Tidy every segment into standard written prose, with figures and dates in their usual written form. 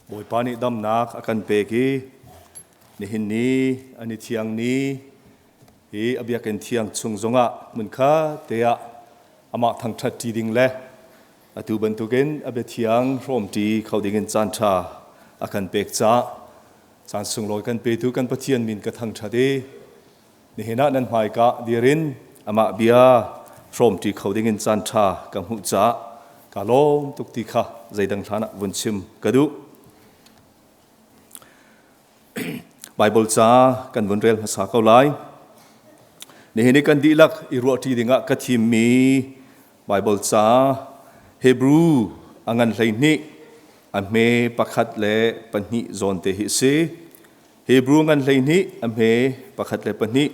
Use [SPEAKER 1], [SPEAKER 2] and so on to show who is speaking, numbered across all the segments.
[SPEAKER 1] Bawipa nih damnak a kan pek i nihin ni an i thiang ni hi a biakinn thiang chung zongah hmunkhat te ah amah thangṭhat ṭi ding le atu bantukin a biathiang hrawmṭi kho dingin caan ṭha a kan pek caah caan sunglawi kan petu kan Pathian min ka thangṭhat i Nihin ah nan hmaika dir in amah bia hrawmṭi kho dingin caan ṭha ka hmuh caah kaa lawm tuk ti kha zeidang hlan ah vun chim ka duh. Baibal ca kan vun rel hmasa ko lai. Nihin i kan dihlak i ruahṭi dingah ka thimmi Baibal ca Hebrew a ngan 12 a hme pakhat le pahnih zawn te hi a si. Hebrew ngan 12 a hme pakhat le pahnih.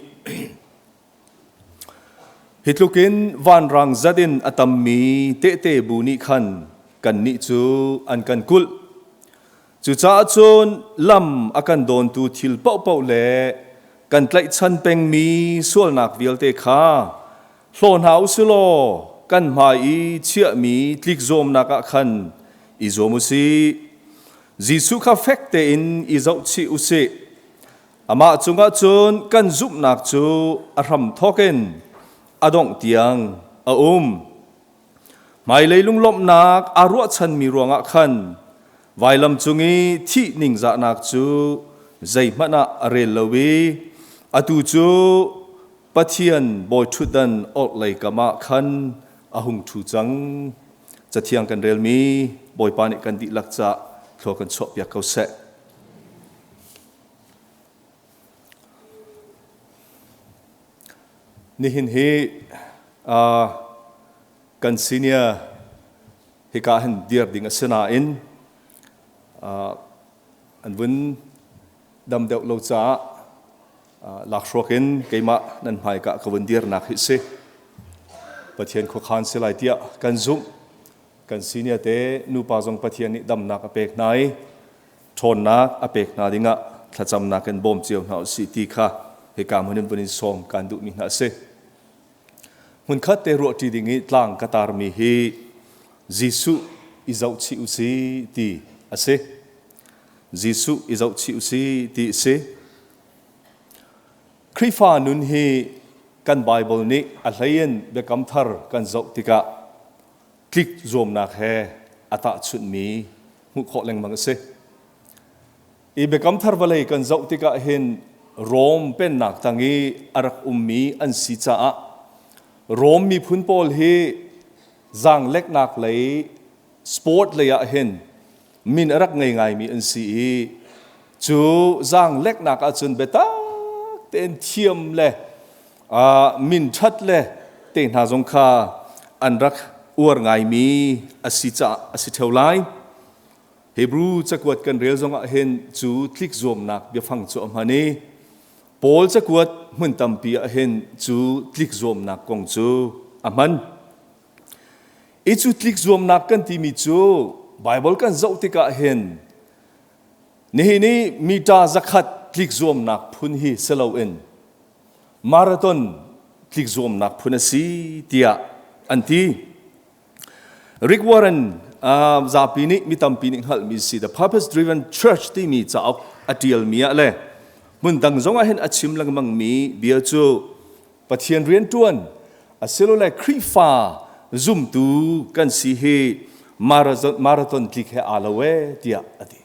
[SPEAKER 1] Hi tlukin vanrang zat in a tammi tehte bu nih khan kannih cu an kan kulh. Cucaah cun lam a kan dawntu thil paohpaoh le kan tlaihchan pengmi sualnak vialte kha hlaw hna u si law kan hmai i chiahmi tlikzuamnak ah khan i zuam u sih. Jesuh kha fek tein i zohchih u sih. Amah cungah cun kan zumhnak cu a hramthawk in a dongh tiang a um. Hmailei lunglawmhnak aa ruahchanmi ruangah khan vailam cung i thih ningzahnak cu zeihmanh ah a rel lo i atu cu Pathian bawiṭhutdan orhlei kam ah khan a hung ṭhu cang. Cathiang kan relmi Bawipa nih kan dihlak caah thlua kan chuahpiak ko seh. Nihin hi uh, kan senior hika hin dir ding a si nain uh, an vun dam deuh lo caah lakhruak in keimah nan hmaika ka vun dirnak hi si. Pathian khuakhan si lai tiah kan zumh. Kan senior te nupa zong Pathian nih damnak a pek hna i ṭhawnnak a pek hna dingah thlacamnak in bawm cio hna usih ti kha hika hmun in vun in sawm kan duhmi hna a si. Hmunkhat te ruahṭi ding i tlang ka tarmi hi Jesuh i zohchih usih ti a si. Jesuh i zohchih usih ti a si. Khrihfa nun hi kan Baibal nih a hleiin Biakam Thar kan zoh tikah tlik zuamnak he a tahchunhmi hmuh khawh lengmang a si. I Biakam Thar vawlei kan zoh tikah hin Rom pennak tang i a rak ummi an si caah Rom miphun pawl hi zaangleknak lei sport lei ah hin min a rak ngei ngaimi an si i cu zaangleknak ahcun biatak tein thiam le min ṭhat le te hna zong kha an rak uar ngaimi a si caah a si ṭheo lai. Hebrew cakuat kan rel zongah hin cu tlik zuamnak biafang cu a hman i Paul cakuat hmun tampi ah hin cu tlik zuamnak kong cu a hman. I cu tlik zuamnak kan timi cu Baibal kan zoh tikah hin nihin i mita zakhat tlik zuamnak phun hi si loin marathon tlik zuamnak phun a si tiah an ti. Rick Warren zapi nih mi tampi nih hngalhmi si The Purpose Driven Church timi cauk a ṭialmi ah le hmun dang zongah hin a chim lengmangmi bia cu Pathian rianṭuan asilole Khrihfa zumtu kan si hi marathon tlik he aa lo ee tiah a ti.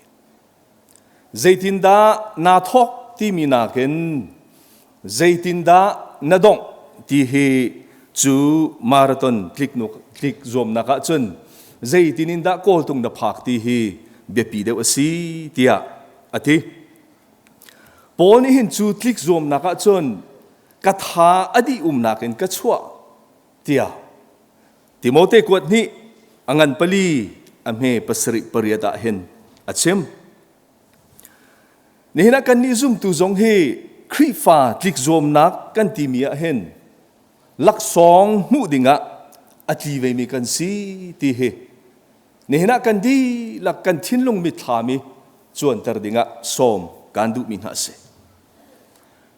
[SPEAKER 1] Zeitindah naa thawk timi nakin zeitindah na dongh ti hi cu marathon tlik zuamnak ahcun zeitin in dah kawltung na phak ti hi biapi deuh a si tiah a ti. Paul nih hin cu tlik zuamnak ahcun ka tha a dih umnak in ka chuah tiah Timote kuat hnih a ngan pali a hme pasarih pariat ah hin a chim. Nihin ah kannih zumtu zong hi Khrihfa tlikzuamnak kan timi ah hin laksawng hmuh dingah a tli vemi kan si ti hi nihin ah kan dihlak kan thinlung mitthlam i cuanter dingah sawm kan duhmi hna a si.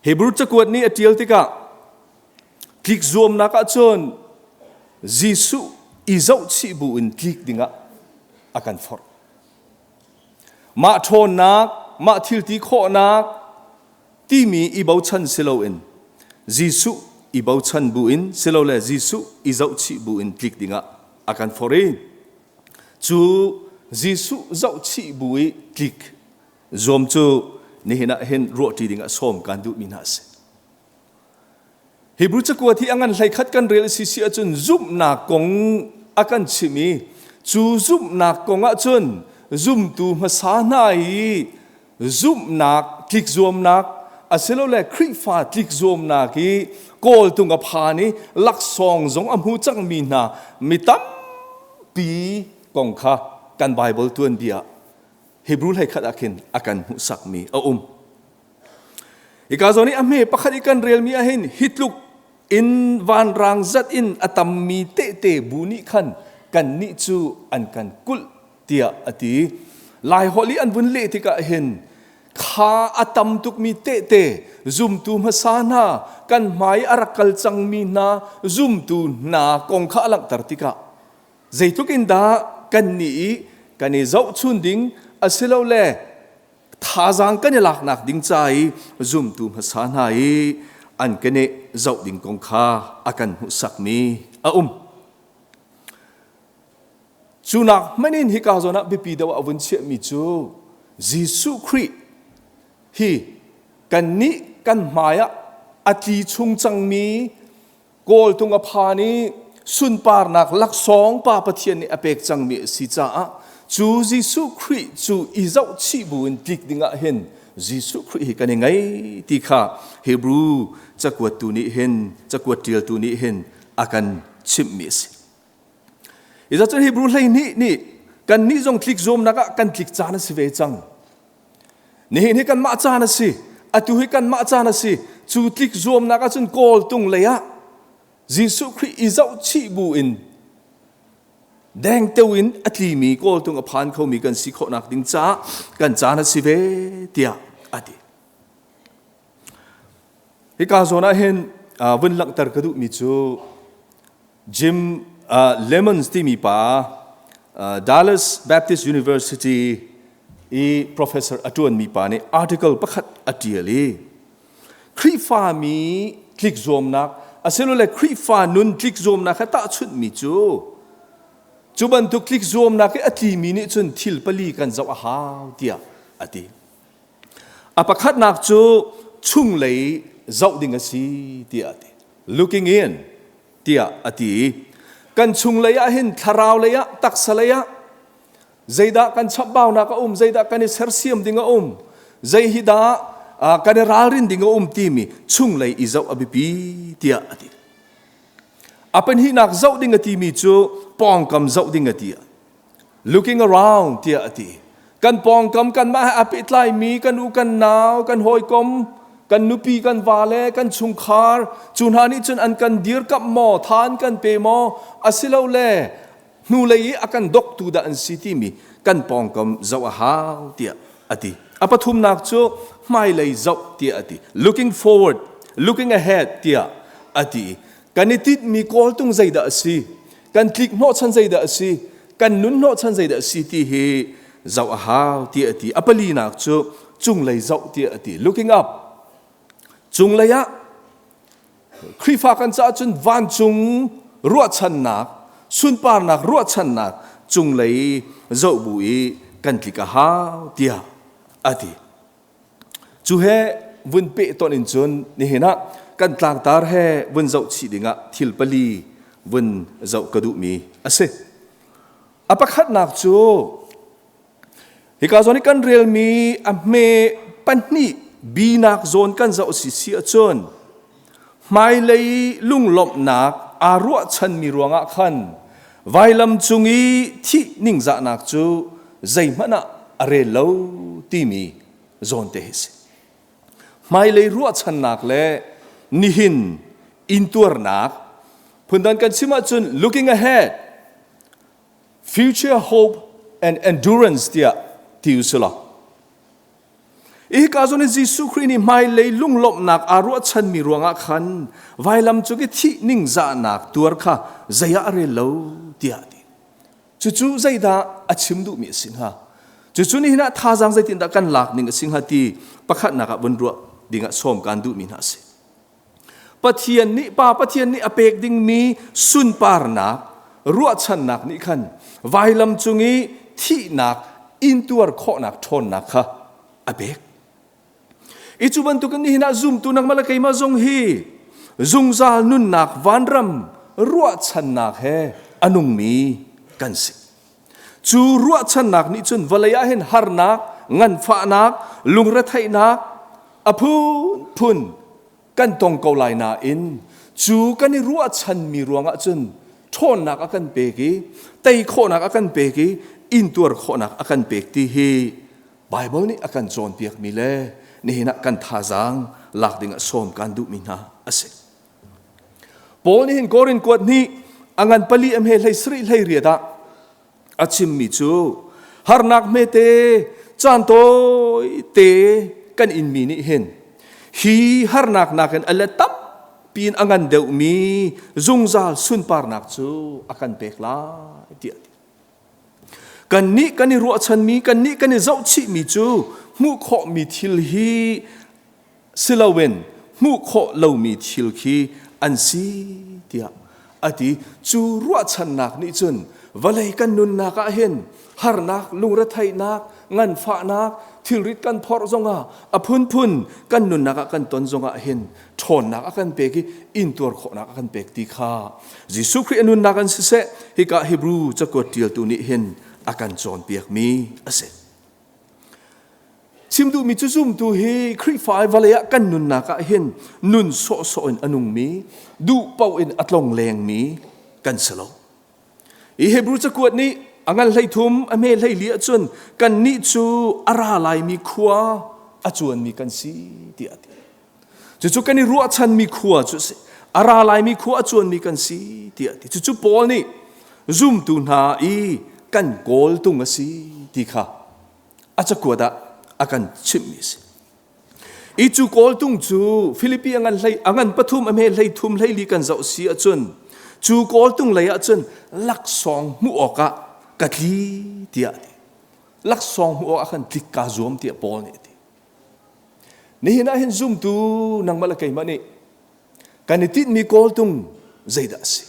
[SPEAKER 1] Hebrew cakuat nih a ṭial tikah tlik zuamnak ahcun Jesuh i zohchih bu in tlik dingah a kan forh. Mah ṭhawnnak, mah thilti khawhnak timi i bochan si loin Jesuh i bochan buin silole Jesuh i zohchih buin tlik dingah a kan forh i cu Jesuh zohchih bu i tlik zuam cu nihin ah hin ruahṭi dingah sawm kan duhmi hna a si. Hebrew cakuat hi a ngan hleikhat kan rel si si ahcun zumhnak kong a kan chimh i cu zumhnak kong ahcun zumtu hmasa hna i zumhnak tlikzuamnak asilole Khrihfa tlikzuamnak i kawltung a phan i laksawng zong a hmu cangmi hna mi tampi kong kha kan Baibal tuanbia Hebrew hleikhat ah khin a kan hmuhsakmi a um. Hika zawn i a hme pakhat i kan relmi ah hin hi tluk in vanrang zat in a tammi tehte bu nih khan kannih cu an kan kulh tiah a ti. Laiholh i an vun leh tikah hin kha a tam tukmi tehte zumtu hmasa hna kan hmai a rak kal cangmi hna zumtu hna kong kha a langhter tikah zeitluk in dah kannih i kan i zohchun ding asilole thazaang kan i laknak ding ca i zumtu hmasa hna i an keneh zoh ding kong kha a kan hmuhsakmi a um. Cu nak hmanh in hika zawn ah biapi deuh ah a vun chiahmi cu Jesuh Khrih hi kannih kan hmai ah a tli chung cangmi Kawltung a phan i sunparnak laksawng Pa Pathian nih a pek cangmi a si caah cu Jesuh Khrih cu i zohchih buin tlik dingah hin Jesuh Khrih hi kan i ngei ti kha Hebrew cakuattu nih hin cakuat ṭialtu nih hin a kan chimhmi a si. Hi cun Hebrew 12 nih kannih zong tlik zuamnak ah kan tlik caan a si ve cang. Nihin hi kanmah caan a si. Atu hi kanmah caan a si. Cu tlik zuamnak ahcun kawltung lei ah Jesuh Khrih i zohchih bu in dengteo in a tlimi kawltung a phan khomi kan si khawhnak ding caah kan caan a si ve tiah a ti. Hika zawn ah hin vun langhter ka duhmi cu Jim Lemons timi pa Dallas Baptist University i professor a ṭuanmi pa nih article pakhat a ṭial i Khrihfami tlikzuamnak asilole Khrihfa nun tlikzuamnak he tahchunhmi cu cu bantuk tlikzuamnak i a tlimi nih cun thil pali kan zoh a hau tiah a ti. A pakhatnak cu chunglei zoh ding a si tiah a ti. Looking in tiah a ti. Kan chunglei ah hin thlarau lei ah taksa lei ah zeidah kan chapbaunak a um, zeidah kan i sersiam ding a um, zei hi dah kan i ralrin ding a um timi chunglei i zoh a biapi tiah a ti. A pahnihnak zoh ding a timi cu pawngkam zoh ding a ti. Looking around tiah a ti. Kan pawngkam kanmah he aa pehtlaimi kan u kan nau, kan hawikom, kan nupi kan vale, kan chungkhar, cu hna nih cun an kan dirkamh maw, tha an kan pe maw, asilole hnulei i a kan doktu dah an si timi kan pawngkam zoh a hau tiah a ti. A pathumnak cu hmailei zoh tiah a ti. Looking forward, looking ahead tiah a ti. Kan i tinhmi kawltung zeidah a si? Kan tlik hnawhchan zeidah a si? Kan nun hnawhchan zeidah a si ti hi zoh a hau tiah a ti. A palinak cu cunglei zoh tiah a ti. Looking up. Cunglei ah Khrihfa kan caah cun vancung ruahchannak, sunparnak ruahchannak cunglei zoh bu i kan tlik a hau tiah a ti. Cu he vun pehtonh in cun nihin ah kan tlangtar he vun zoh chih dingah thil pali vun zoh ka duhmi a si. A pakhatnak cu hika zawn i kan relmi a hme pahnih binak zawn kan zoh si si ahcun hmailei lunglawmhnak aa ruahchanmi ruangah khan vailam cung i thih ningzahnak cu zeihmanh ah a rel lo timi zawnte hi si. Hmailei ruahchannak le nihin intuarnak phundang kan chim ahcun looking ahead future hope and endurance tiah ti usilaw Hika zawn i Jesuh Khrih nih hmailei lunglawmhnak aa ruahchanmi ruangah khan vailam cung i thih ningzahnak tuar kha zei ah a rel lo tiah a ti. Cucu zeidah a chim duhmi a si hnga? Cucu nihin ah thazaang zeitindah kan lak ning a si hnga ti pakhatnak ah vun ruah dingah sawm kaan duhmi hna a si. Pathian nih Pa Pathian nih a pek dingmi sunparnak ruahchannak nih khan vailam cung i thihnak intuar khawhnak ṭhawnnak kha a pek. I cu bantukin nihin ah zumtu nangmah le keimah zong hi zungzal nunnak vanram ruahchannak he a nungmi kan si. Cu ruahchannak nih cun vawlei ah hin harnak, nganfahnak, lungretheihnak a phunphun kan tong ko lai nain cu kan i ruahchanmi ruangah cun ṭhawnnak a kan pek i tei khawhnak a kan pek i intuar khawhnak a kan pek ti hi Baibal nih a kan cawnpiakmi le nihin ah kan thazaang lak ding ah sawm kan duhmi hna a si. Paul nih hin Korin kuat hnih a ngan pali a hme hlei sarih hlei riat ah a chimmi cu harnak hmete caan tawi te kan inmi nih hin hi harnak nakin a let tampi in a ngan deuhmi zungzal sunparnak cu a kan pek lai tiah a ti. Kannih kan i ruahchanmi, kannih kan i zohchihmi cu hmuh khawhmi thil hi si loin hmuh khawh lomi thil khi an si tiah a ti. Cu ruahchannak nih cun vawlei kan nunnak ah hin harnak, lungretheihnak, nganfahnak, thilrit kan phorh zongah a phunphun kan nunnak ah kan ton zongah hin ṭhawnnak a kan pek i intuar khawhnak a kan pek ti kha Jesuh Khrih a nunnak in siseh hika Hebrew cakuat ṭialtu nih hin a kan cawnpiakmi a si. Chim duhmi cu zumtu hi Khrihfa i vawlei ah kan nunnak ah hin nun sawhsawh in a nungmi, duh paoh in a tlong lengmi kan si lo. Hi Hebrew cakuat nih a ngan 13 a hme 14 ahcun kannih cu a ra laimi khua a cuanmi kan si tiah a ti. Cucu kan i ruahchanmi khua cu a si. A ra laimi khua a cuanmi kan si tiah a ti. Cucu Paul nih zumtu hna i kan kawltung a si ti kha a cakuat ah a kan chimhmi a si. I cu kawltung cu Filipi a ngan hlei a ngan pathum a hme hlei thum hlei li kan zoh si ahcun cu kawltung lei ahcun laksawng hmuh awkah ka tli tiah a ti. Laksawng hmuh awkah khan tlik kaa zuam tiah Paul nih a ti. Nihin ah hin zumtu nangmah le keimah nih kan i tinhmi kawltung zeidah a si?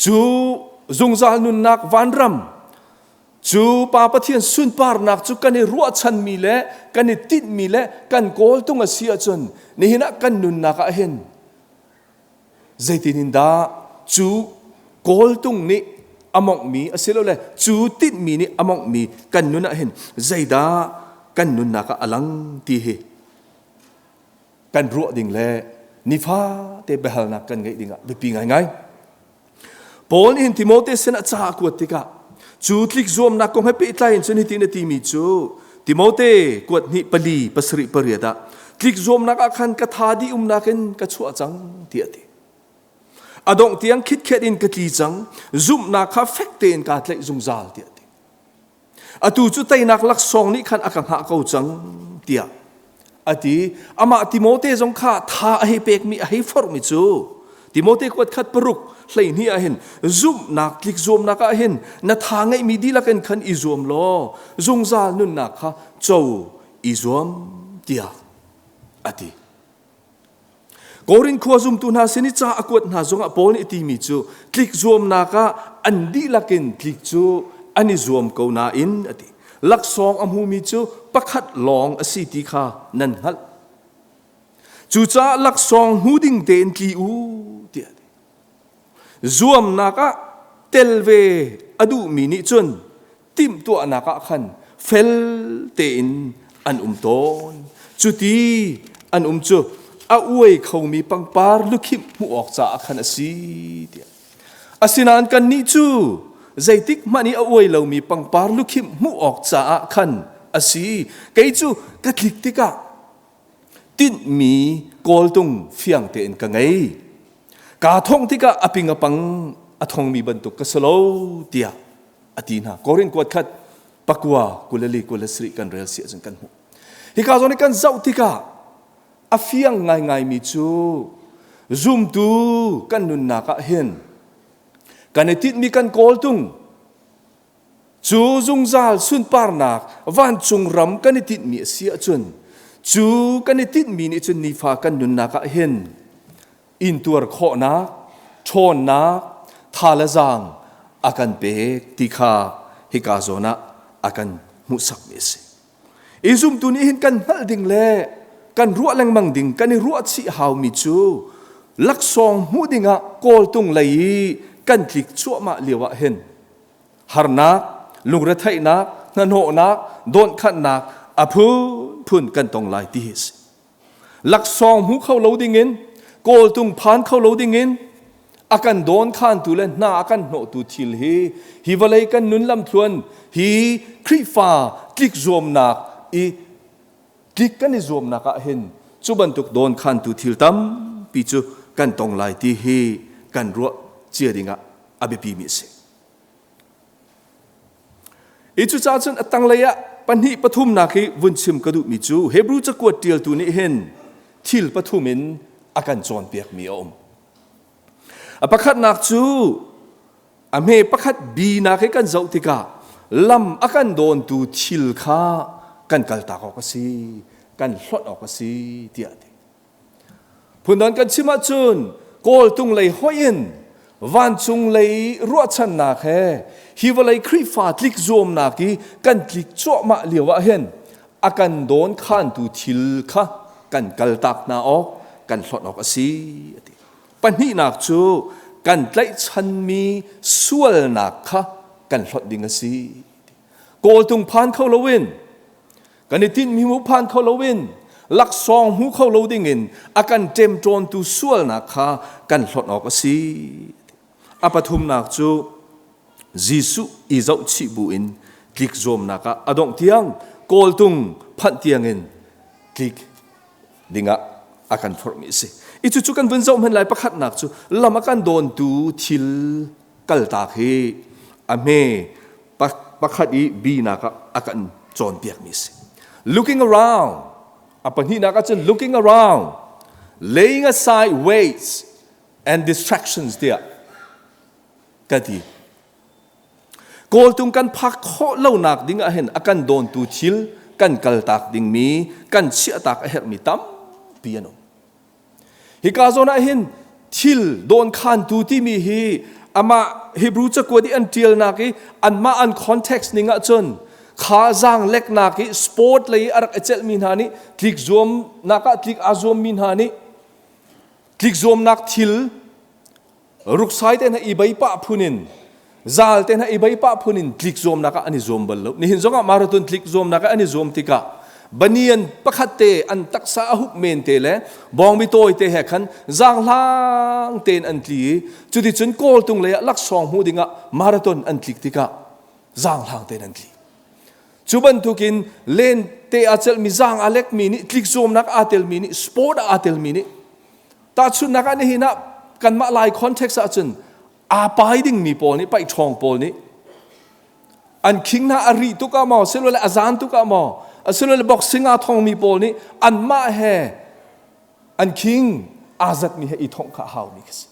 [SPEAKER 1] Cu zungzal nunnak vanram Cu Pa Pathian sunparnak cu kan i ruahchanmi le kan i tinhmi le kan kawltung a si ahcun nihin ah kan nunnak ah hin zeitin in dah cu kawltung nih a monghmi asilole cu tinhmi nih a monghmi kan nun ah hin zeidah kan nunnak ah a lang ti hi kan ruah ding le nifate biahalnak kan ngeih dingah biapi ngaingai. Paul nih hin Timote sin ah ca a kuat tikah cu tlik zuamnak kong he pehtlai in cun hitin a timi cu Timote kuat hnih pali pasarih pariat ah tlik zuamnak ah khan ka tha dih umnak in ka chuah cang tiah a ti. A dongh tiang khitkhet in ka tli cang zumhnak kha fek tein kaa tlaih zungzal tiah a ti. Atu cu teinak laksawng nih khan a ka hngah ko cang tiah a ti. Amah Timote zong kha tha a hei pekmi a hei forhmi cu Timote kuat khat paruk 12 ah hin zumhnak tlik zuamnak ah hin na tha ngeihmi dihlak in khan i zuam law zungzal nunnak kha co i zuam tiah a ti. Korin khua zumtu hna sin i ca a kuat hna zongah Paul nih a timi cu tlik zuamnak ah an dihlak in tlik cu an i zuam ko nain a ti. Laksawng a hmumi cu pakhat lawng a si ti kha nan hngalh. Cucaah laksawng hmu ding tein tli u tiah a ti. Zuamnak ah tel ve a duhmi nih cun timhtuahnak ah khan fel tein an um tawn. Cuti an um cu a uai khomi pangpar lukhimh hmuh awk caah khan a si tiah. Asinain kannih cu zeitik hmanh i a uai lomi pangpar lukhimh hmuh awk caah khan a si. Kei cu ka tlik tikah tinhmi kawltung fiang tein ka ngei. Kaa thongh tikah a ping a pang a thongmi bantuk ka si lo tiah a ti hna. Korin kuat khat pakua kulali kulasarih kan rel si ahcun kan hmuh. Hika zawn i kan zoh tikah a fiang ngaingaimi cu zumtu kan nunnak ah hin kan i tinhmi kan kawltung. Cu zungzal sunparnak vancung ram kan i tinhmi a si ahcun cu kan i tinhmi nih cun nifa kan nunnak ah hin intuar khawhnak, ṭhawnnak, tha le zaang a kan pek ti kha hika zawn ah a kan hmuhsakmi a si. I zumtu nih hin kan hngalh ding le kan ruah lengmang ding, kan i ruahchih haumi cu laksawng hmuh dingah kawltung lei i kan tlik cuahmah lio ah hin harnak, lungretheihnak, hnahnawhnak, dawnhkhanhnak a phunphun kan tong lai ti hi a si. Laksawng hmu kho lo dingin, kawltung phan kho lo dingin a kan dawn khantu le hna a kan hnawhtu thil hi hi vawlei kan nun lamthluan hi Khrihfa tlik zuamnak i tlik kan i zuamnak ah hin cu bantuk dawn khantu thil tampi cu kan tong lai ti hi kan ruah cia dingah a biapimi a si. I cucaah cun a tanglei ah pahnih pathumnak hi vun chim ka duhmi cu Hebrew cakuat ṭialtu nih hin thil pathum in a kan cawnpiakmi a um. A pakhatnak cu a hme pakhat binak hi kan zoh tikah lam a kan dawntu thil kha kan kaltak awk a si, kan hlonh awk a si tiah a ti. Phundang kan chim ahcun kawltung lei hoih in vancung lei ruahchannak he hi vawlei Khrihfa tlik zuamnak i kan tlik cuahmah lio ah hin a kan dawn khantu thil kha kan kaltak hna awk kan hlonh awk a si a ti. Pahnihnak cu kan tlaihchanmi sualnak kha kan hlonh ding a si. Kawltung phan kho loin Kan i tinhmi hmu phan kho loin laksawng hmu kho lo dingin a kan ṭemṭawntu sualnak kha kan hlonh awk a si. A pathumnak cu Jesuh i zohchih buin tlik zuamnak ah a dongh tiang kawltung phanh tiangin tlik dingah a kan forhmi a si. I cucu kan vun zoh hmanh lai pakhatnak cu lam a kan dawntu thil kaltak hi a hme pakhat i binak ah a kan cawnpiakmi a si. Looking around, a pahnihnak ahcun looking around, laying aside weights and distractions tiah ka ti. Kawltung kan phak khawh lonak ding ah hin a kan dawntu thil kan kaltak dingmi, kan chiahtak a herhmi tampi an um. Hika zawn ah hin thil dawnkhantu timi hi amah Hebrew cakuat i an ṭialnak i anmah an context ning ahcun kha zaangleknak i sport lei i a rak i celhmi hna nih tlik zuamnak ah tlik aa zuammi hna nih tlik zuamnak thil Ruksai te hna i bei pah phun in zal te hna i bei pah phun in tlik zuamnak ah an i zuam bal lo. Nihin zongah marathon tlik zuamnak ah an i zuam tikah banian pakhat te an taksa a hup men te le bawngbi tawi te he khan zaanghlang tein an tli i cuticun kawltung lei ah laksawng hmu dingah marathon an tlik tikah zaanghlang tein an tli. Cu bantukin len te aa celhmi zaang aa lekmi nih tlik zuamnak aa telmi nih sport ah aa telmi nih Tahchunhnak ah nihin ah kanmah Lai context ahcun aa pai dingmi pawl nih paihṭhawng pawl nih an khing hna a rih tuk ah maw silole a zan tuk ah maw asilole boxing aa thongmi pawl nih anmah he an khing aa zatmi he i thongh kha a haumi khi si.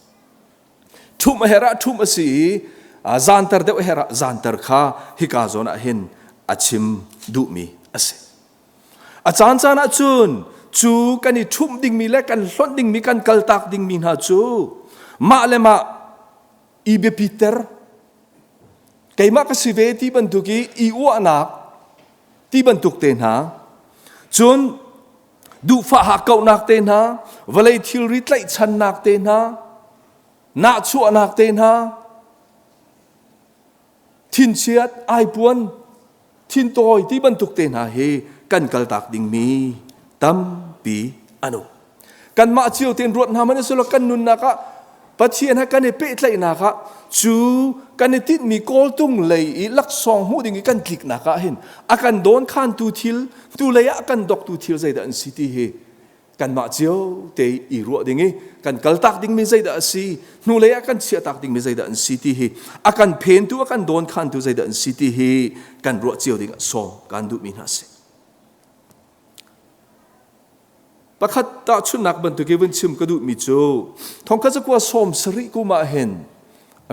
[SPEAKER 1] Ṭhumh a herh ah ṭhumh a si i zanter deuh a herh ah zanter kha hika zawn ah hin a chim duhmi a si. A caancaan ahcun cu kan i ṭhumh dingmi le kan hlonh dingmi kan kaltak dingmi hna cu mah le mah i biapitter keimah ka si ve ti bantuk i i uahnak ti bantuk te hna cun duhfah hakkauhnak te hna vawlei thilri tlaihchannak te hna nahchuahnak te hna thinchiat aipuan thintawi ti bantuk te hna hi kan kaltak dingmi tampi an um. Kanmah cio tein ruat hna hmanh silo kan nunnak ah Pathian he kan i pehtlaihnak ah cu kan i tinhmi kawltung lei i laksawng hmuh ding i kan tliknak ah hin a kan dawn khantu thil tu lei ah a kan doktu thil zeidah an si ti hi kanmah cio te i ruah ding i kan kaltak dingmi zeidah a si hnulei ah kan chiahtak dingmi zeidah an si ti hi a kan phentu a kan dawnkhantu zeidah an si ti hi kan ruah cio ding ah sawm kan duhmi hna si pakhat tahchunhnak bantuk i vun chim ka duhmi cu thongkhat zakua sawm sarih kum ah hin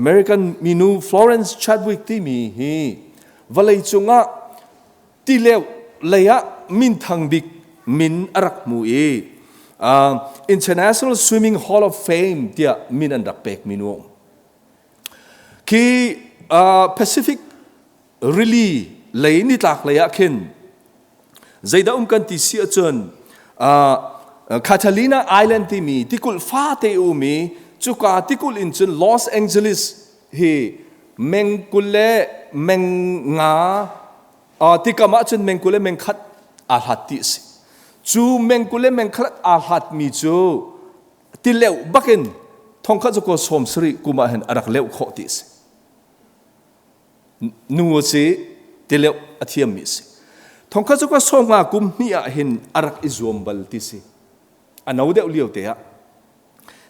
[SPEAKER 1] American minu Florence Chadwick timi hi Vawlei cungah tileuh lei ah minthang bik min a rak hmu i International Swimming Hall of Fame tiah min an rak pekmi nu a um. Khi Pacific rili lei nitlak lei ah khin zeidah um kan ti si ahcun Catalina Island timi tikulh fate um i cuka tikulh in cun Los Angeles hi meng 20 le meng nga tikam ahcun meng 20 le meng khat aa hlat ti a si. Cu meng 20 le meng khat aa hlatmi cu tileuh bakin thongkhat cu 70 kum ah hin a rak leuh khawh ti a si. Nu a si, tileuh a thiammi a si. Thongkhat cu 50 kum hnih ah hin a rak i zuam bal ti si. A no deuh lio te ah.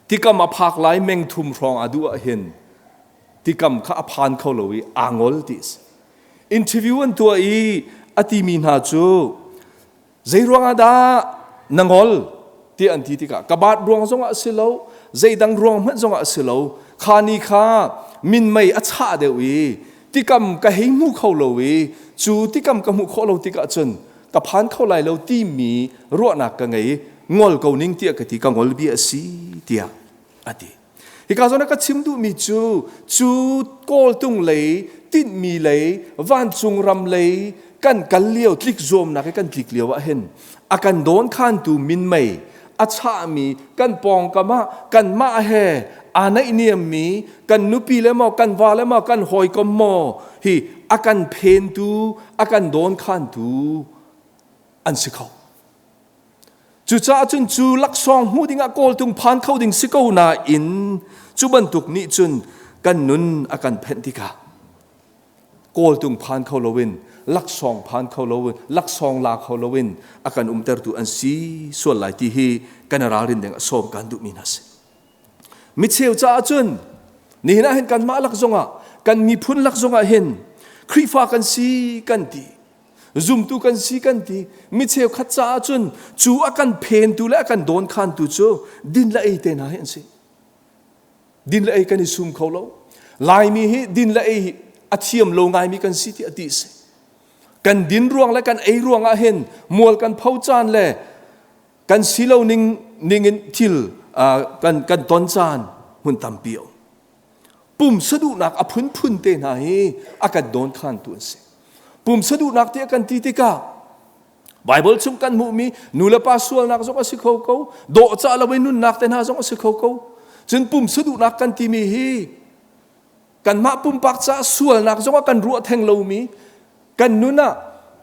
[SPEAKER 1] Tikam a phak lai meng thum hrawng a duh ah hin tikam kha a phan kho lo i aa ngol ti a si. Interview an tuah i a timi hna cu Zeiruang ah dah na ngol tiah an ti tikah ka baat ruang zongah a si lo, zeidang ruang hmanh zongah a si lo. Kha ni kha minmei a chah deuh i tikam ka hei hmu kho lo i cu tikam ka hmuh khawh lo tikah cun ka phan kho lai lo timi ruahnak ka ngei ngol ko ning tiah ka ti ka ngol bia a si tiah a ti. Hika zawn ah ka chim duhmi cu cu kawltung lei tinhmi lei vancung ram lei kan kal lio tlik zuamnak i kan tlik lio ah hin a kan dawnkhantu minmei a chahmi kan pawngkam ah kanmah he aa naihniammi kan nupi le maw kan va le maw kan hawikom maw hi a kan phentu a kan dawnkhantu an si kho. Cucaah cun cu laksawng hmuh dingah kawltung phan kho ding si ko nain cu bantuk nih cun kan nun a kan phenh tikah kawltung phan kho loin laksawng phan kho loin laksawng la kho loin a kan umtertu an si sual lai ti hi kan ralrin ding a sawm kan duhmi hna si. Micheu caah cun nihin ah hin kanmah lak zongah kan miphun lak zongah hin Khrihfa kan si kan ti Zumtu kan si kan ti. Mi cheukhat caah cun cu a kan phentu le a kan dawnkhantu cu din le ei te hna hi an si. Din le ei kan i sum kho lo. Laimi hi din le ei a thiam lo ngaimi kan si ti a ti si. Kan din ruang le kan ei ruang ah hin mual kan pho caan le kan si lo ning ning in thil kan kan ton caan hmun tampi a um. Pumsa duhnak a phunphun te hna hi a kan dawnkhantu an si. Pumsa duhnak tiah kan ti tikah Bible chung kan hmuhmi nulepa sualnak zong a si kho ko, dawhcah lo in nunnak te hna zong a si kho ko. Cun pumsa duhnak kan timi hi kanmah pumpak caah sualnak zong ah kan ruah theng lomi kan nun ah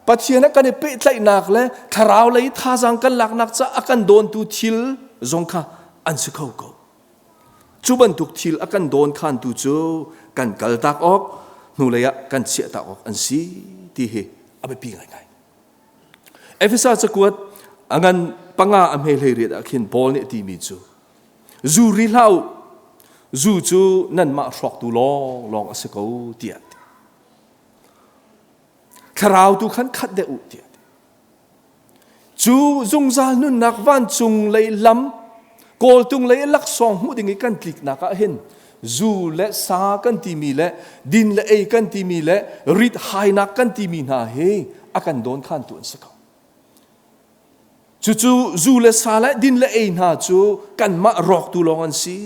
[SPEAKER 1] Pathian ah kan i pehtlaihnak le thlarau lei thazaang kan laknak caah a kan dawntu thil zong kha an si kho ko. Cu bantuk thil a kan dawnkhantu cu kan kaltak awk, hnulei ah kan chiahtak awk an si ti hi a biapi ngaingai. Efesa cakuat a ngan panga a hme hlei riat ah khin Paul nih a timi cu zu ri hlah u, zu cu nanmah hrawktu lawnglawng a si ko tiah a ti. Thlarau tu khan khat deuh u tiah a ti. Cu zungzal nunnak vancung lei lam kawltung lei laksawng hmuh ding i kan tliknak ah hin zu le sa kan timi le din le ei kan timi le rit hainak kan timi hna hi a kan dawnkhantu an si ko. Cucu zu le sa le din le ei hna cu kanmah rawktu lawng an si.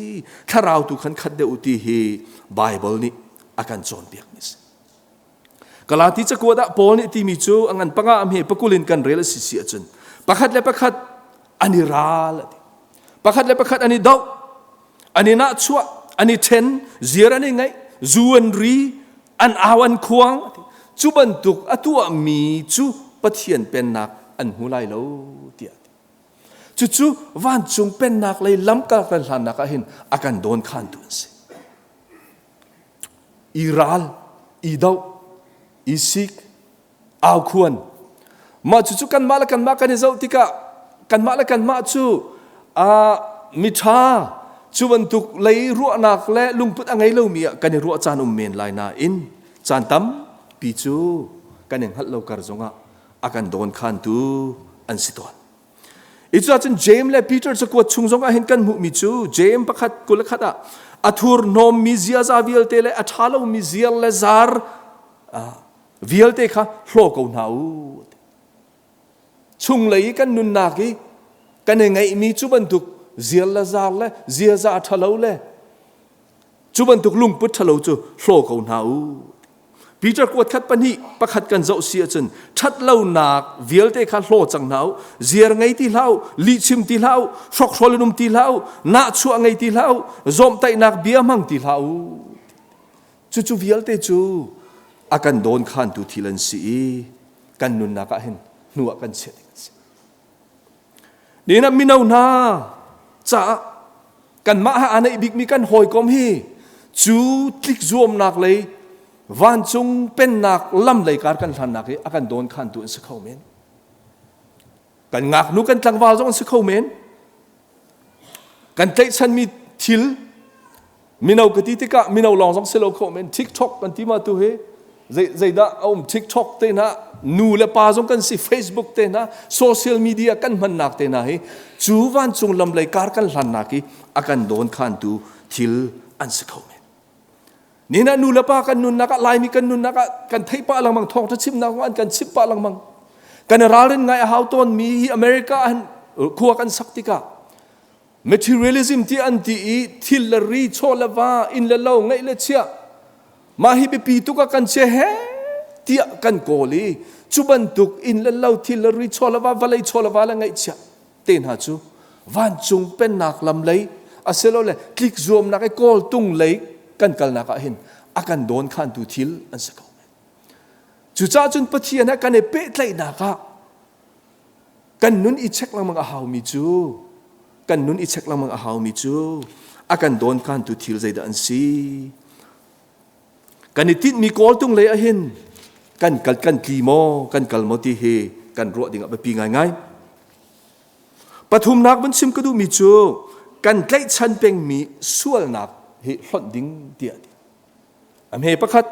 [SPEAKER 1] Thlarau tu khan khat deuh ti hi Bible nih a kan cawnpiakmi a si. Galati cakuat ah Paul nih timi cu a ngan panga a hme pakul in kan rel a si si ahcun pakhat le pakhat an i ral a ti. Pakhat le pakhat an i doh, an i nahchuah, an i ṭhen, ziar an i ngaih, zu an ri, an au an khuang a ti. Cu bantuk a tuahmi cu Pathian pennak an hmu lai lo tiah a ti. Cucu vancung pennak lei lamkal kan hlannak ah hin a kan dawnkhantu an si. I ral, i doh, i sik, aukhuan. Mah cucu kanmah le kanmah kan i zoh tikah kanmah le kanmah cu miṭha cu bantuk lei ruahnak le lungput a ngei lomi ah kan i ruah caan um men lai nain caan tampi cu kan i hngalh lo kar zongah a kan dawnkhantu an si tawn. Cuacun Jeim le Peter cakuat chung zongah hin kan hmuhmi cu Jeim pakhat 21 ah a thurhnawmmi ziaza vialte le a ṭha lomi ziar le zar. Vialte kha hlaw ko hna u. Chunglei i kan nunnak i kan i ngeihmi cu bantuk ziar le zar le ziaza ṭhalo le cu bantuk lungput ṭhalo cu hlaw ko hna u. Peter kuat khat pahnih pakhat kan zoh si ahcun ṭhatlonak vialte kha hlaw cang hna u, ziar ngei ti hlah u, lihchim ti hlah u, hrokhrol in um ti hlah u, nahchuah ngei ti hlah u, zawmhtaihnak bia hmang ti hlah u. Cucu vialte cu a kan dawnkhantu thil an si i kan nunnak ah hin hnu ah kan chiah ding an si. Nihin ah mino hna caah kanmah he aa neih bikmi kan hawikom hi cu tlik zuamnak lei vancung pennak lam lei kar kan hlannak hi a kan dawnkhantu an si kho men. Kan ngaknu kan tlangval zong an si kho men. Kan tlaihchanmi thil Mino ka ti tikah mino lawng zong si lo kho men TikTok kan ti ma tu hi zeidah a um TikTok te hna nu le pa zong kan si Facebook te hna social media kan hmannak te hna hi cu vancung lam lei kar kan hlannak i a kan dawn khantu thil an si kho men. Nina nu le pa kan nunnak ah Laimi kan nunnak ah kan theih pah lengmang thawngtha chimnak an kan chimh pah lengmang. Kan ralrin ngai a hau tawn mi hi America ah khua kan sak tikah Materialism ti an ti i thil le ri chaw le va inn le lo ngeih le chiah mah hi biapi tuk ah kan chia he tiah kan kawl i cu bantuk inn le lo thil le ri chaw le va vawlei chaw le va le ngeihchiah te hna cu vancung pennak lam lei asilole tlik zuamnak i kawltung lei kan kalnak ah hin a kan dawn khantu thil an si ko cucaah cun Pathian he kan i pehtlaihnak ah Kan nun i check lengmang a haumi cu kan nun i check lengmang a haumi cu a kan dawnkhantu thil zeidah an si? Kan i tinhmi kawltung lei ahhin kan kal kan tli maw kan kal maw ti hi kan ruah ding ah biapi ngaingai. Pathumnak van chim ka duhmi cu kan tlaihchan pengmi sualnak hi hlonh ding tiah ti. A hme pakhat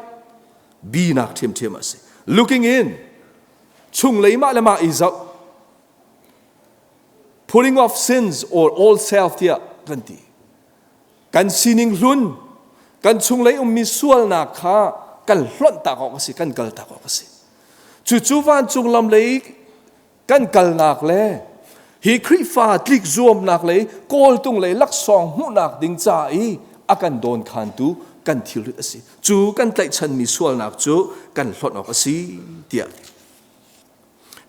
[SPEAKER 1] binak ṭhiamṭhiam a si. Looking in chunglei mah le mah i zoh putting off sins or old self tiah kan ti kan sining hlun kan chunglei ummi sualnak kha kan hlonh tak awk a si kan kal tak awk a si cucu vancung lam lei kan kalnak le hi Khrihfa tlik zuamnak lei kawltung lei laksawng hmuhnak ding ca i a kan dawnkhantu kan thilrit a si cu kan tlaihchanmi sualnak cu kan hlonh awk a si tiah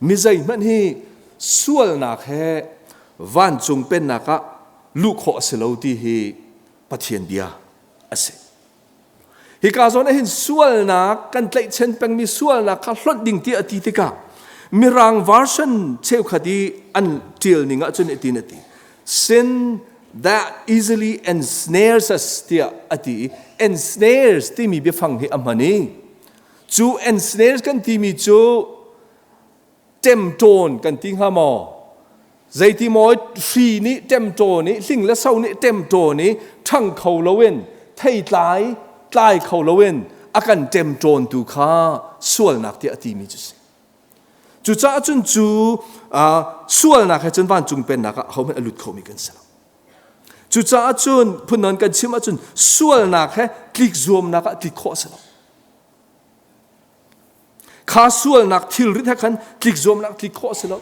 [SPEAKER 1] mi zeihmanh hi sualnak he vancung pennak ah luh khawh a si lo ti hi Pathian bia a si Hika zawn ah hin sualnak kan tlaihchan pengmi sualnak kha hlonh ding tiah a ti tikah Mirang version cheukhat i an ṭial ning ahcun hitin a ti. Sin that easily ensnares us tiah a ti i ensnares timi biafang hi a hman i cu ensnares kan timi cu ṭemṭawn kan ti hnga maw? Zeiti maw hri nih ṭemṭawn i hling le so nih ṭemṭawn i ṭhang kho loin theitlai tlai kho loin a kan ṭemṭawntu kha sualnak tiah a timi cu si. Cucaah cun cu sualnak he cun vancung pennak ah ahohmanh a lut khomi kan si lo. Cucaah cun phunnawn kan chim ahcun sualnak he tlik zuamnak ah tlik khawh a si lo. Kha sualnak thilrit he khan tlik zuamnak tlik khawh a si lo.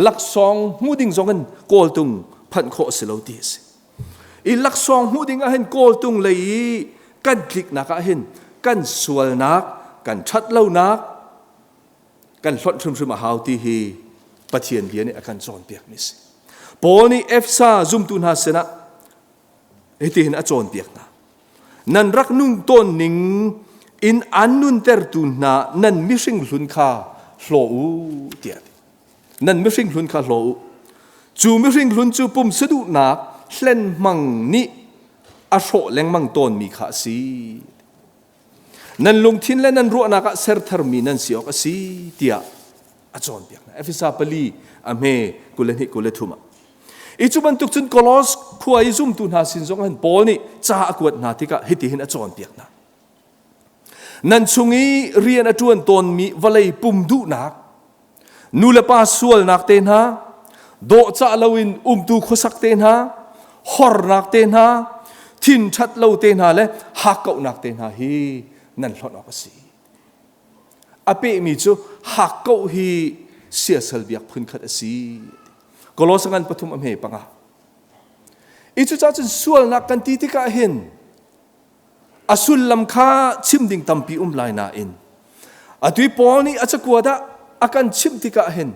[SPEAKER 1] Laksawng hmu ding zong in kawltung phanh khawh a si lo ti a si. I laksawng hmu ding ah hin kawltung lei i kan tliknak ah hin kan sualnak, kan ṭhatlonak kan hlonh hrimhrim a hau ti hi Pathian bia nih a kan cawnpiakmi a si. Paul nih Efesa zumtu hna sinah hitihin a cawnpiak hna. Nan rak nun tawn ning in an nuntertu hna nan mihring hlun kha hlaw u tiah ti. Nan mihring hlun kha hlaw u. Cu mihring hlun cu pumsa duhnak hlenhmang nih a hrawh lengmang tawnmi kha a si. Nan lungthin le nan ruahnak ah ser tharmi nan si awk a si tiah a cawnpiak hna. Efesa pali a hme 22 23 ah. I cu bantuk cun Kolos khua i zumtu hna sin zong hin Paul nih ca a kuat hna tikah hitihin a cawnpiak hna. Nan chung i rian a ṭuan tawnmi vawlei pum duhnak, nu le pa sualnak te hna, dawhcah loin umtu khuasak te hna, hornak te hna, thin ṭhat lo te hna le hakkauhnak te hna hi nan hlonh awk a si. A pehmi cu hakkauh hi siasal biak phunkhat a si. Kolosa ngan pathum a hme panga. I cucaah cun sualnak kan ti tikah hin a sullam kha chim ding tampi um lai nain atu i Paul nih a cakuat ah a kan chimh tikah hin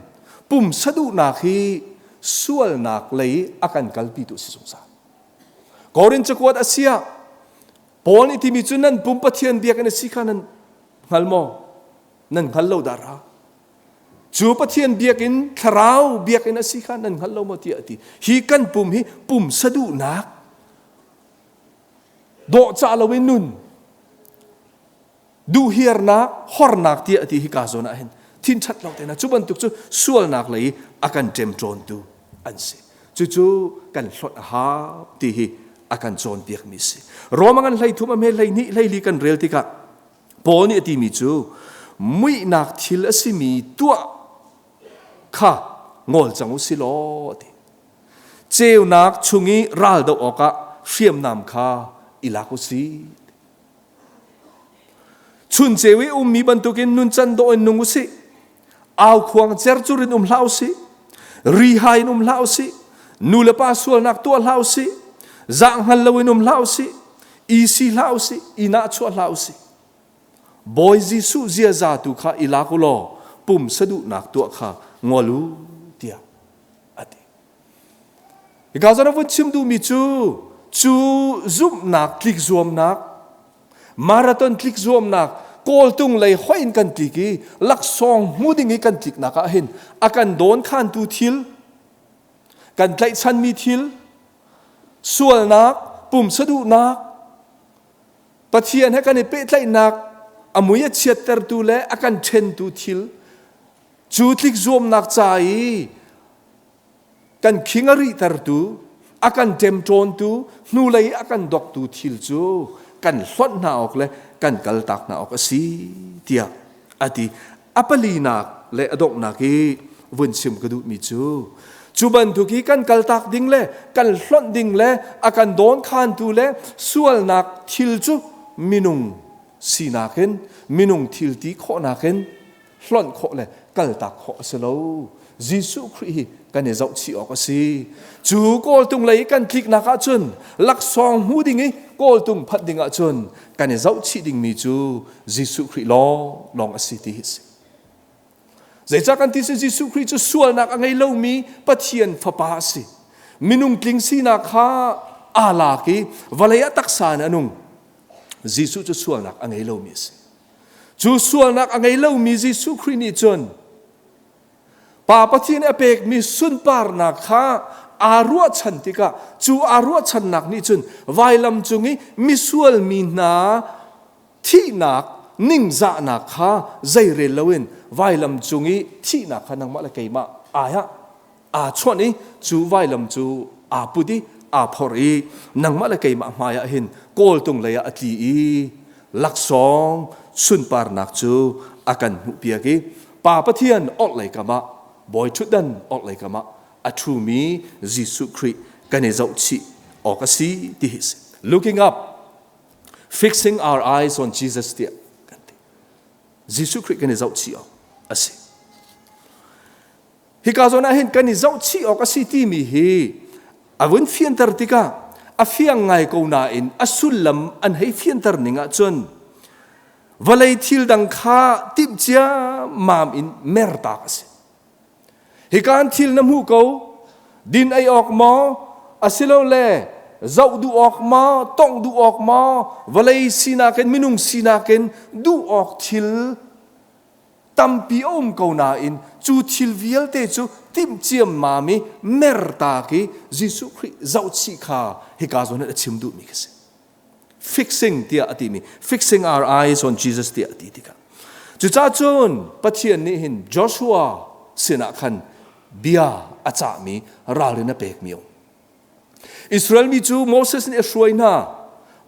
[SPEAKER 1] pumsa duhnak hi sualnak lei a kan kalpitu a si zungzal. Korin cakuat a si ah Paul nih timi cu nan pum Pathian biakinn a si kha nan hngal maw? Nan hngal lo dahra? Cu Pathian biakinn, thlarau biakinn a si kha nan hngal lo maw tiah a ti. Hi kan pum hi pumsa duhnak dawhcah loin nun duhhiarnak hornak tiah a ti hi ka zawn ah hin thin ṭhat lo te na cu bantuk cu sualnak lei a kan ṭemṭawntu an si. Cucu kan hlonh a hau ti hi a kan cawnpiakmi si. Roma ngan 13 a hme 12 12 kan rel tikah Paul nih a timi cu muihnak thil a simi tuah kha ngol cang u si law a ti. Ceunak chung i ral doh awkah hriamnam kha i lak u sih. Chun ceu i ummi bantukin nuncan dawh in nung u sih. Aukhuang cercur in um hlah u sih. Rihai in um hlah u sih. Nu le pa sualnak tuah hlah u sih. Zah hngal loin um hlah u sih. I si hlah u sih. I nahchuah hlah u sih. Bawi Jesuh ziaza tu kha i lak u law pumsa duhnak tuah kha ngol u tiah a ti. Hika zawn a vun chim duhmi cu cu zumhnak tlikzuamnak marathon tlikzuamnak kawltung lei hoih in kan tlik i laksawng hmu ding i kan tliknak ah hin a kan dawnkhantu thil kan tlaihchanmi thil sualnak pumsa duhnak Pathian he kan i pehtlaihnak a mui a chiattertu le a kan ṭhentu thil cu tlikzuamnak ca i kan khing a rihtertu, a kan ṭemṭawntu, hnulei a kan doktu thil cu kan hlonh hna awk le kan kaltak hna awk a si tiah a ti. A palinak le a donghnak i vun chim ka duhmi cu cu bantuk i kan kaltak ding le kan hlonh ding le a kan dawnkhantu le sualnak thil cu minung sinak in minung thil ti khawhnak in hlonh khawh le kaltak khawh a si lo. Jesuh Khrih hi kan i zohchih awk a si. Cu kawltung lei kan tliknak ahcun laksawng hmu ding i kawltung phanh ding ahcun kan i zohchih dingmi cu Jesuh Khrih lawng lawng a si ti hi a si. Zeicah kan ti si Jesuh Khrih cu sualnak a ngei lomi Pathian fapa a si. Minung tling sinak kha aa lak i vawlei ah taksa in a nung. Jesuh cu sualnak a ngei lomi a si. Cu sualnak a ngei lomi Jesuh Khrih nih cun Pa Pathian a pekmi sunparnak kha aa ruahchan tikah cu aa ruahchannak nih cun vailam cung i misual mi hna thihnak ningzahnak kha zeirel loin vailam cung i thihnak kha nangmah le keimah ai ah aa chawnh i cu vailam cu aa put i aa phorh i nangmah le keimah hmai ah hin kawltung lei ah a tli i laksawng sunparnak cu a kan hmuhpiak i Pa Pathian orhlei kam ah bawi ṭhutdan orhlei kam ah a ṭhumi Jesuh Khrih kan i zohchih awk a si ti hi si. Looking up, fixing our eyes on Jesus tiah kan ti. Jesuh Khrih kan i zohchih awk a si. Hika zawn ah hin kan i zohchih awk a si timi hi a vun fianter tikah a fiang ngai ko nain a sullam an hei fianter ning ahcun vawlei thil dang kha timh ciammam in mertak a si. Hika an thil na hmu ko, din ei awk maw, asilole zoh duh awk maw, tongh duh awk maw, vawlei sinak in minung sinak in duh awk thil tampi a um ko nain cu thil vialte cu timh ciammam i mertak i Jesuh Khrih zohchih kha hika zawn hin a chim duhmi ka si. Fixing tiah a timi fixing our eyes on Jesus tiah a ti tikah cucaah cun Pathian nih hin Joshua sinah khan bia a cahmi ralrin a pekmi a um. Israel mi cu Moses nih a hruai hna.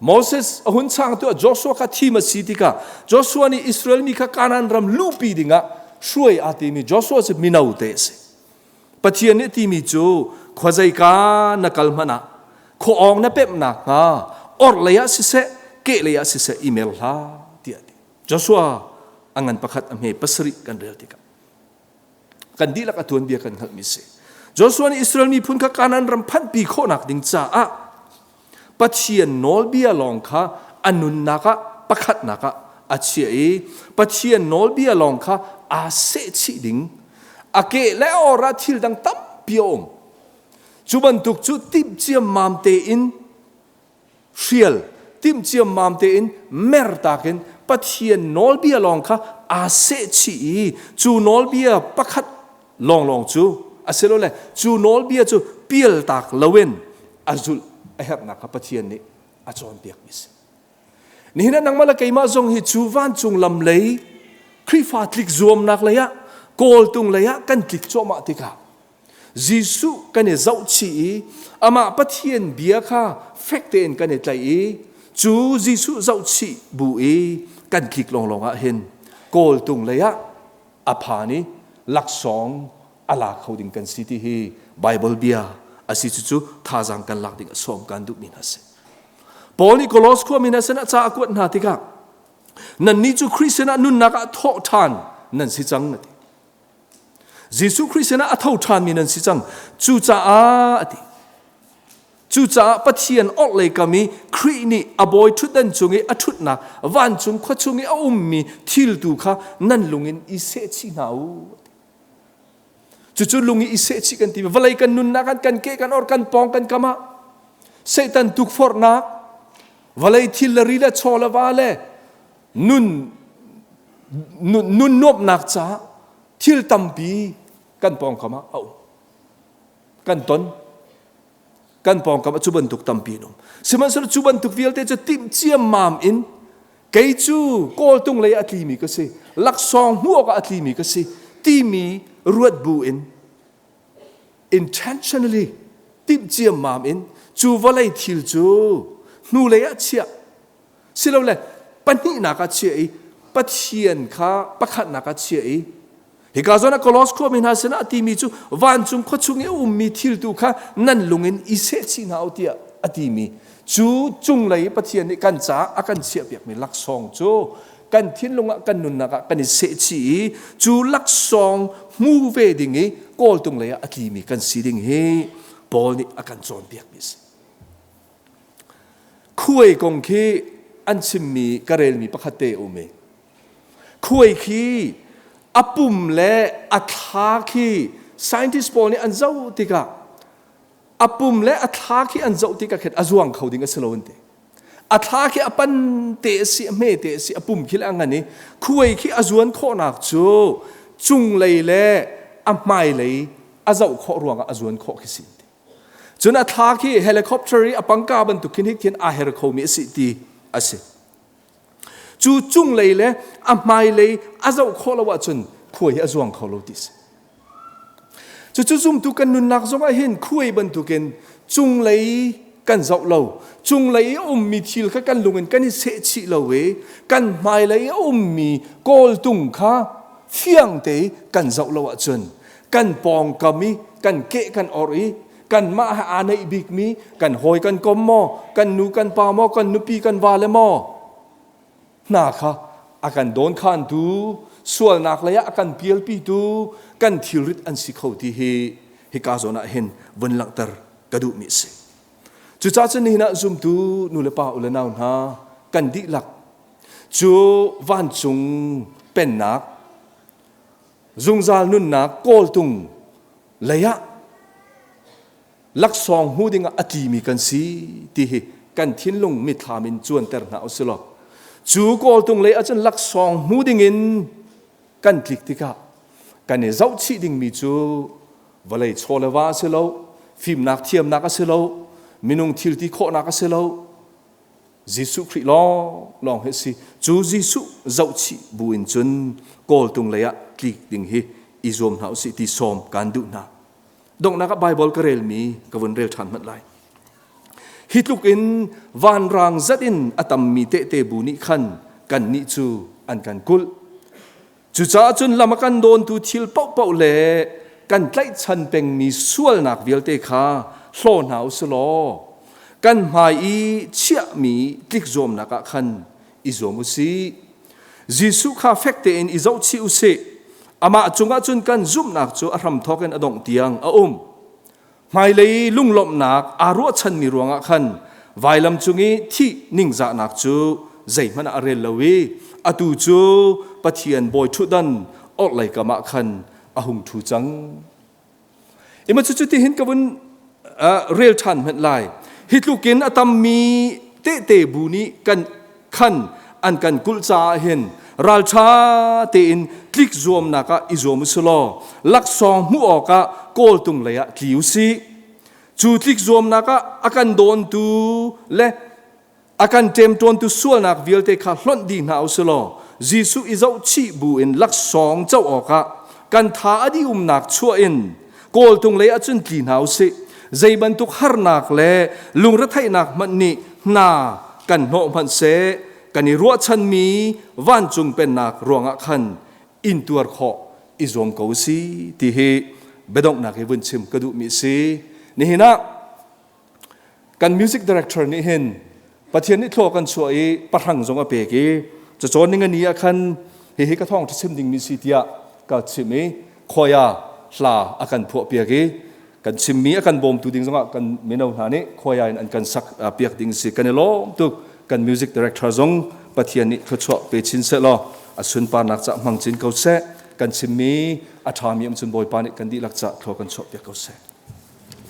[SPEAKER 1] Moses a hun changtu ah Joshua kha thim a si tikah Joshua nih Israel mi kha Kanaan ram luhpi dingah hruai aa timi Joshua cu mino te a si. Pathian nih timi cu khuazeika na kal hmanh ah khua-awng na pemh nakhnga orhlei ah siseh kehlei ah siseh i mer hlah tiah a ti. Joshua. A ngan pakhat a hme pasarih kan rel tikah. Kan dihlak a tuanbia kan hngalhmi si. Joshua nih Israel miphun kha Kanaan ram phanhpi khawhnak ding caah Pathian nawlbia lawng kha a nunnak ah pakhatnak ah a chiah i Pathian nawlbia lawng kha aa sehchih ding a ke le a or ah thil dang tampi a um. Cu bantuk cu timh ciammam tein hrial timh ciammam tein mertak in Pathian nawlbia lawng kha aa sehchih i cu nawlbia pakhat lawnglawng cu asilole cu nawlbia cu pialtak loin a zulh a herhnak kha Pathian nih a cawnpiakmi a si. Nihin ah nangmah le keimah zong hi cu vancung lam lei Khrihfa tlik zuamnak lei ah kawltung lei ah kan tlik cuahmah tikah Jesuh kan i zohchih i amah Pathian bia kha fek tein kan i tlaih i cu Jesuh zohchih bu i kan tlik lawnglawng ah hin kawltung lei ah a phan i laksawng a la kho ding kan si ti hi Bible bia a si cucu thazaang kan lak ding a sawm kan duhmi hna si. Paul nih Kolos khuami hna sinah ca a kuat hna tikah nannih cu Khrih sinah nunnak ah thawh ṭhan nan si cang a ti. Jesuh Khrih sinah a tho ṭhanmi nan si cang. Cucaah a ti. Cucaah Pathian orhlei kam i Khrih nih a bawi ṭhutdan cung i a ṭhutnak vancung khua chung i a ummi thil tu kha nan lung in i sehchih hna u. Cucu lung i i sehchih kan ti. Vawlei kan nunnak ah kan ke kan or kan pawng kan kam ah Satan tukforhnak vawlei thil le ri le chaw le va le nun nun nuamhnak caah thil tampi kan pawngkam ah a um kan ton kan pawngkam ah cu bantuk tampi an um sihmanhsehlaw cu bantuk vialte cu timh ciammam in kei cu kawltung lei a tlimi ka si laksawng hmuh awkah a tlimi ka si timi ruat bu in intentionally timh ciammam in cu vawlei thil cu hnulei ah chiah silole pahnihnak ah chiah i Pathian kha pakhatnak ah chiah i hika zawn ah Kolos khuami hna sinah a timi cu vancung khua chung i a ummi thil tu kha nan lung in i sehchih hna u tiah a timi cu cunglei Pathian nih kan caah a kan chiahpiakmi laksawng cu kan thinlung ah kan nunnak ah kan i sehchih i cu laksawng hmu ve ding i kawltung lei ah a tlimi kan si ding hi Paul nih a kan cawnpiakmi a si. Khuai kong khi an chimmi ka relmi pakhat te a um i khuai khi a pum le a thla khi scientist pawl nih an zoh tikah a pum le a thla khi an zoh tikah khin a zuang kho ding a si lo an ti. A thla khi a pan te a si, a hme te a si, a pum khi le a ngan i khuai khi a zuan khawhnak cu cunglei le a hmailei a zoh khawh ruangah a zuan khawh khi si. Cun a thla khi helicopter i a pangka bantuk khin hi khin aa her khomi a si ti a si. Cu cunglei le a hmailei a zoh khawh lo ahcun khuai hi a zuang kho lo ti si. Cucu zumtu kan nunnak zongah hin khuai bantukin cunglei kan zoh lo cunglei i a ummi thil kha kan lung in kan i sehchih lo i kan hmailei i a ummi kawltung kha fiang te kan zoh lo ahcun kan pawngkam i kan keh kan or i kanmah he aa neih bikmi kan hawi kan kom maw kan nu kan pa maw kan nupi kan vale maw hna kha a kan dawnkhantu sualnak lei ah a kan pialpitu kan thilrit an si kho ti hi hika zawn ah hin vun langhter ka duhmi a si cucaah cun nihin ah zumtu nu le pa u le nau hna kan dihlak cu vancung pennak Zungzal nunnak kawltung lei ah laksawng hmu dingah a tlimi kan si ti hi kan thinlung mitthlam in cuanter hna u silaw cu kawltung lei ahcun laksawng hmu dingin kan tlik tikah kan i zohchih dingmi cu vawlei chaw le va a si lo fimnak thiamnak a si lo minung thil ti khawhnak a si lo Jesuh Khrih lawnglawng hi a si. Cu Jesuh zohchih bu in cun kawltung lei ah tlik ding hi i zuam hna usih ti sawm kaan duh hna. Donghnak ah Baibal ka relmi ka vun rel ṭhan hmanh lai. Hi tluk in vanrang zat in a tammi tehte bu nih khan kannih cu an kan kulh. Cucaah cun lam a kan dawntu thil paohpaoh le kan tlaihchan pengmi sualnak vialte kha hlaw hna u si law kan hmai i chiahmi tlikzuamnak ah khan i zuam u sih. Jesuh kha fek tein i zohchih u sih. Amah cungah cun kan zumhnak cu a hramthawk in a dongh tiang a um. Hmailei lunglawmhnak aa ruahchanmi ruangah khan vailam cung i thih ningzahnak cu zeihmanh ah a rel lo i atu cu Pathian bawi ṭhutdan orhlei kam ah khan a hung ṭhu cang. Ima cu cuti hin ka vun rel ṭhan hmanh lai. Hi tlukin a tammi tehte bu nih kan khan an kan kulh caah hin ralṭha tein tlik zuamnak ah i zuam u si law laksawng hmuh awkah kawltung lei ah tli u sih. Cu tlik zuamnak ah a kan dawntu le a kan ṭemṭawntu sualnak vialte kha hlonh dih hna u si law Jesuh i zohchih bu in laksawng co awkah kan tha a dih umnak chuah in kawltung lei ah cun tli hna u sih. Zei bantuk harnak le lungretheihnak hmanh nih hna kan hnawh hmanh seh, kan i ruahchanmi vancung pennak ruangah khan intuar khawh i zuam ko u si ti hi biadonghnak hi vun chim ka duhmi a si. Nihin ah kan music director nih hin Pathian nih thlua kan chuah i pahrang zong a pek i cacawn ning a ni ah khan hihi ka thawng chim dingmi si tiah ka chim i khoia hla a kan phuah piak i kan chimmi a kan bawmtu ding zongah kan mino hna nih khoia in an kan sak piak ding si. Kan i lawm tuk. Kan music director zong Pathian nih thluachuah pe chin seh law a sunparnak ca hmang chin ko seh. Kan chimmi a ṭhami um cun Bawipa nih kan dihlak ca thlua kan chuah piak ko seh.